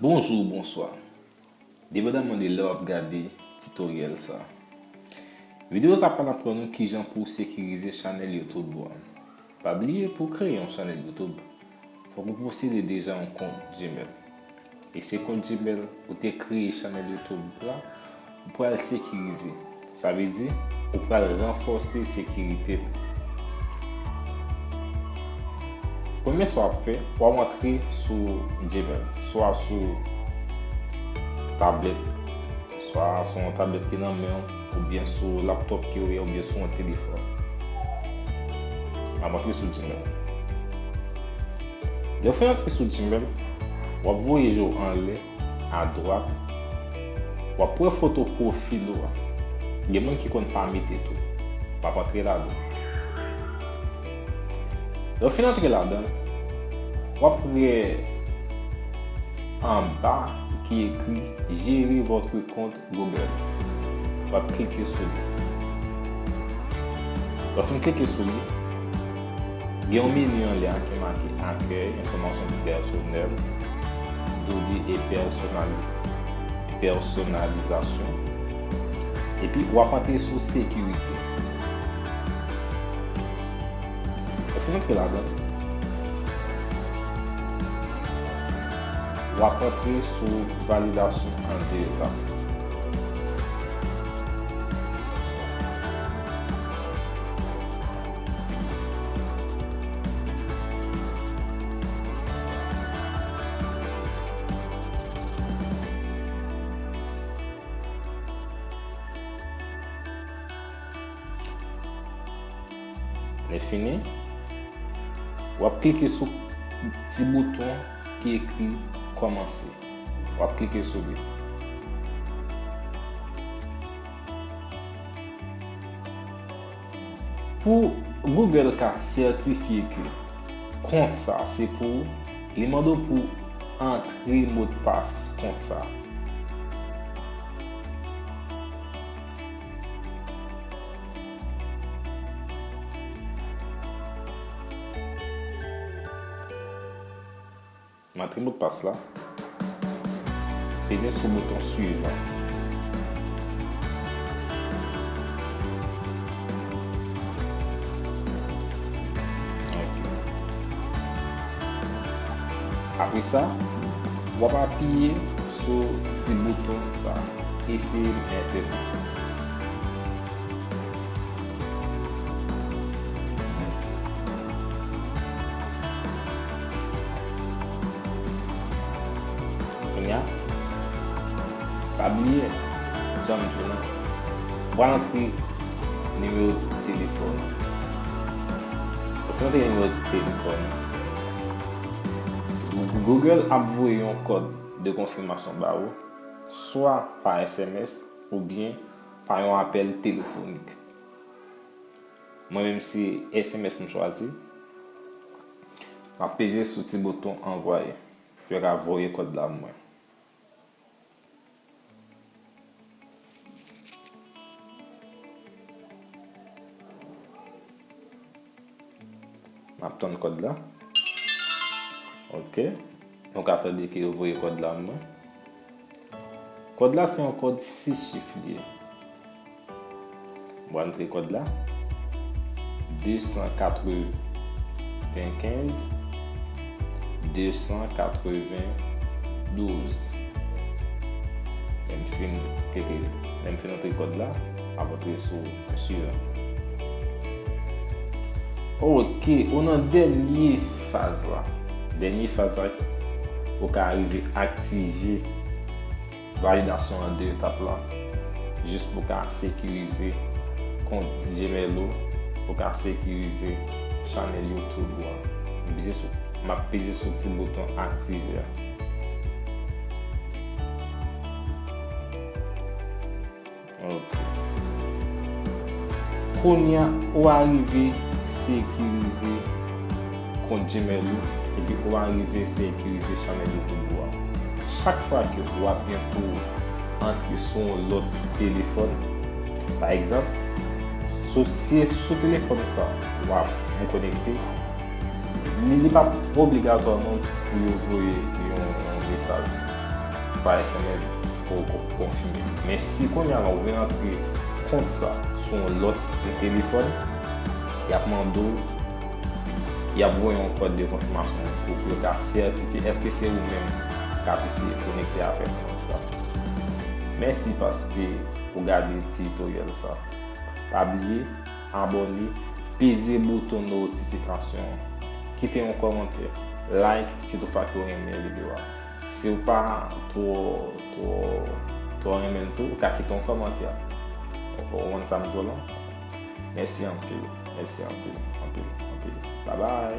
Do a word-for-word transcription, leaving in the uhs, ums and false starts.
Bonjou, bonswa. Depandaman de lè w ap gade titoryèl sa. Videyo sa pral aprann ou kijan pou w sekirize chanèl YouTube ou an. Pa bliye pou w kreye yon chanèl YouTube, fòk ou posede deja yon kont Gmail. E se kont Gmail ou te kreye chanèl YouTube la, ou pral sekirize. Sa vle di, ou pral ranfòse sekirite l. Premye sa w ap fè, w ap antre sou Gmail, swa sou tablèt, swa sou yon tablèt ki nan men w, oubyen sou laptòp ke w ye, oubyen sou yon telefòn. W ap antre sou Gmail. Lè w fin antre sou Gmail, w ap voye je w anlè, adwat, w ap wè foto pwofil ou a. Gen moun ki konn pa mete tou. W ap antre ladan. Lè w fin antre ladan, w ap wè anba ki ekri Gérer votre compte Google. W ap klike sou li. Lè w fin klike sou li, gen yon meni anlè a ki make Accueil, Informations personnelles, Données et personnaliz-, Personnalisation. Epi w ap antre sou Sécurité. Lè w fin antre ladan, w ap antre sou validasyon an de etap. Lè fini, w ap klike sou ti bouton ki ekri kòmanse. W ap klike sou li. Pou Google ka sètifye ke kont sa se pou ou, li mande w pou antre modpas kont sa. M antre modpas la. Peze sou bouton suivant. Ok. Apre sa, w ap apiye sou ti bouton sa. Eseye m entèvni. Kounye a, pa bliye, jan m di w lan, w pral antre nimewo telefòn ou. Ou fin antre nimewo telefòn ou, Google ap voye yon kòd de konfimasyon ba ou, swa pa S M S oubyen pa yon apèl telefonik. Mwen menm se S M S m chwazi. M ap peze sou ti bouton anvwaye. Yo ka voye kòd la mwen. M ap tann kòd la. Ok. Nou ka tande ke yo voye kòd la mwen. Kòd la se yon kòd sis chif li ye. Mwen antre kòd la. De san katrevenkenz, de san katrevendouz. Lè m fin klike, lè m fin antre kòd la, m ap antre sou suivant. Ok, ou nan dènye faz la. Dènye faz la, ou ka rive aktive validasyon an de etap la, jis pou ka sekirize kont Gmail ou, pou ka sekirize chanèl YouTube ou an. M peze sou, m ap peze sou ti bouton aktive a. Ok. Kounye a, ou arive sekirize kont Gmail ou, epi ou arive sekirize chanèl YouTube ou a. Chak fwa ke w ap gen pou antre sou yon lòt telefòn, pa egzanp, sou, si se sou telefòn sa w ap, ou konekte, li, li pa obligatwaman pou yo voye yon, yon mesaj. pa S M S pou w konfime. Men si kounye a la ou vle rantre kont sa sou yon lòt telefòn, y ap mande w, y ap voye yon kòd de konfimasyon pou, pou yo ka sètifye èske se ou menm k ap eseye konekte avèk kont sa. Mèsi paske ou gade titoryèl sa. Pa bliye abòne, peze bouton notifikasyon an, kite yon kòmantè, like si toutfwa ke w renmen videyo a. Si w pa twò, twò, twò renmen l tou, ou ka kite yon kòmantè. Ou konprann sa m di w lan? Mèsi anpil, mèsi anpil, anpil, anpil. Babay!